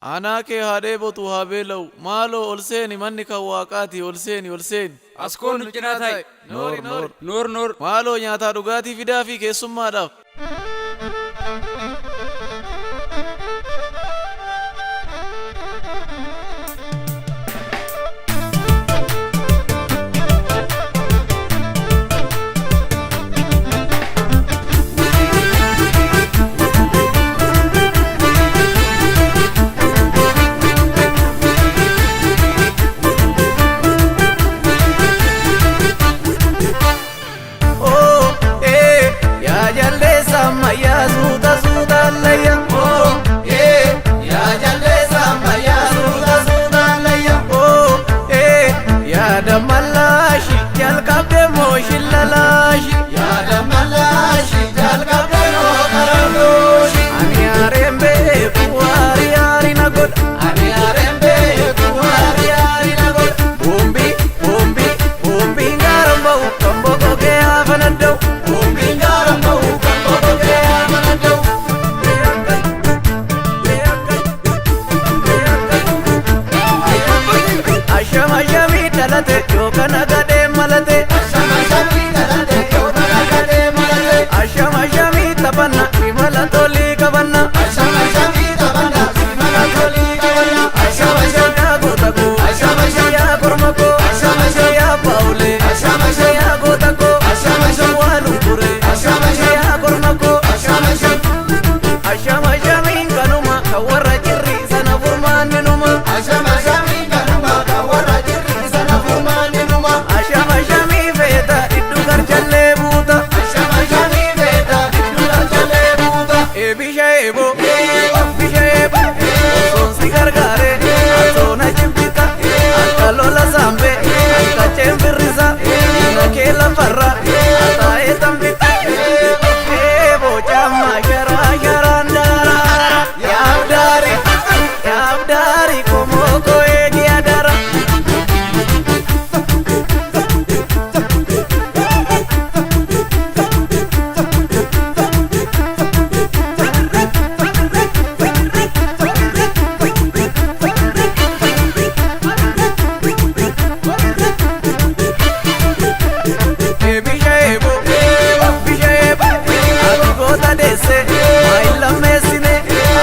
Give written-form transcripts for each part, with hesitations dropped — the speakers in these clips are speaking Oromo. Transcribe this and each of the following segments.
Aanaa kee haa dheebotu haa beela'u. Maaloo ol seeni, manni kan waaqaati, ol seeni, ol seeni. Askoon nu cinaa taa'i. Noor noor. Noor noor. Maaloo nyaataa dhugaatii fidaa fi keessummaadhaaf. Oh, eh, yaa jaldeessa ammayyaa suuta suuta allayya. Oh, eh, yaa jaldeessa ammayyaa suuta suuta allayya. Oh, eh, yaa dammallaashi jalqabdee moo shillalaashi. Yaa dammallaashi jalqabdee moo karandooshi. Ani aareen beeku waari yaari na godha. Ani aareen beeku waari yaari na godha. Boombii boombii boombiin gaaraan ba'u kan boqoqee hafanadda'u. Boombiin gaaraan ba'u kan boqoqee hafanadda'u. Ashama ashamii dhalate yookaan agadee malate. Ashama ashamii dhalate yookaan agadee malate. Ashama ashamii taphanna imala tolii qabanna. Ashama ashamii taphanna imala tolii qabanna. Ashama ashamii yaa goota koo. Ashama ashamii yaa korma koo. Ashama ashamii yaa baawulee. Ashama ashamii yaa goota koo. Ashama ashamii waa lukkure. Ashama ashamii yaa korma koo. Ashama ashamii. Ashama ashamiin kanuma kan warra jirri sana furmaanni numa. Ashama ashamiin kanuma kan warra jirri sana furmaanni numa. Ashama ashamii feeta iddu garjallee buuta. Ashama ashamii feeta iddu garjallee buuta. Eebisha eeboo. Bisha eeboo. Osoon si gargaare. Atoona jibbita. Akka lola saambee. Akka ceembirrisa. Diina kee lafarra. Ataa'ee tambita. Eeboo caammaa sharaa sharaan daaraa. Yaabdaari. Yaabdaari komoo koo eegi adara. Bisha eeboo, bisha eeboo, ati goota deesse, maayin lammeessine,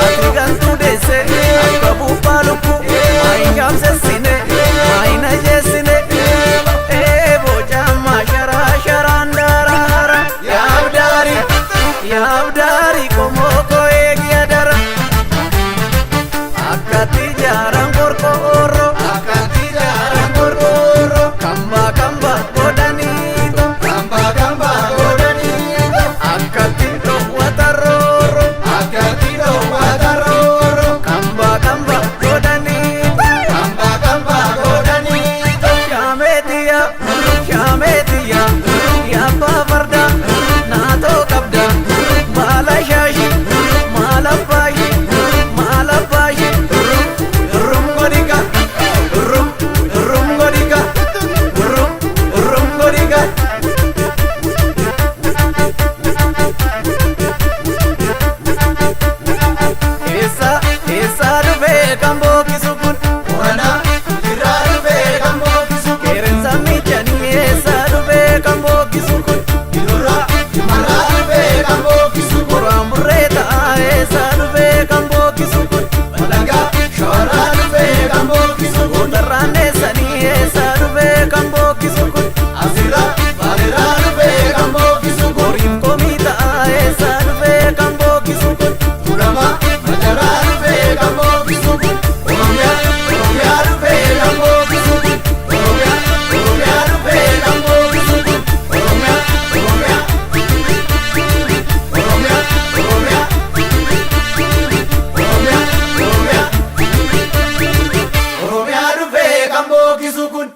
ati gantuu deesse, akka buuphaa lukkuu, maayin shaamsessine, maayin ajeessine. Eeboo caammaa sharaa sharaan daaraara, yaabdaari, yaabdaari qomoo koo eegi adara. Akkatti jaaran qorqoorroo. Akkatti jaaran qorqoorroo. Kamba kamba godhaniitu. Kamba kamba godhaniitu. Akkatti dhoowwata roorroo. Akkatti dhoowwata roorroo. Kamba kamba godhaniitu. Kamba kamba godhaniitu. Shaameetiya shaameetiya yaabbaa farda naatoo qabda baala shaashi maala baashi maala baashi rum godhika rum rum godhika rum rum godhika. Eessa eessa dhufee kan bookisu kun? Warana irraa dhufee kan bookisu. Qeerransa miidhanii eessa dhufee kan bookisu kun? Idurraa himarraa dhufee kan bookisu kun. Qoraan burree ta'a eessa dhufee kan bookisu kun? Wallaggaa shawarraa dhufee kan bookisu kun. Gootarraan dheessanii eessa dhufee kan bookisu kun? Asirraa baalirraa dhufee kan bookisu kun. Horiif komii ta'a eessa dhufee kan bookisu kun? Tuulamaa majaraa dhufee kan bookisu kun. Oromiyaa Oromiyaa dhufee kan bookisu kun. Oromiyaa Oromiyaa dhufee kan bookisu kun. Oromiyaa Oromiyaa Oromiyaa Oromiyaa Oromiyaa Oromiyaa Oromiyaa dhufee kan bookisu kun.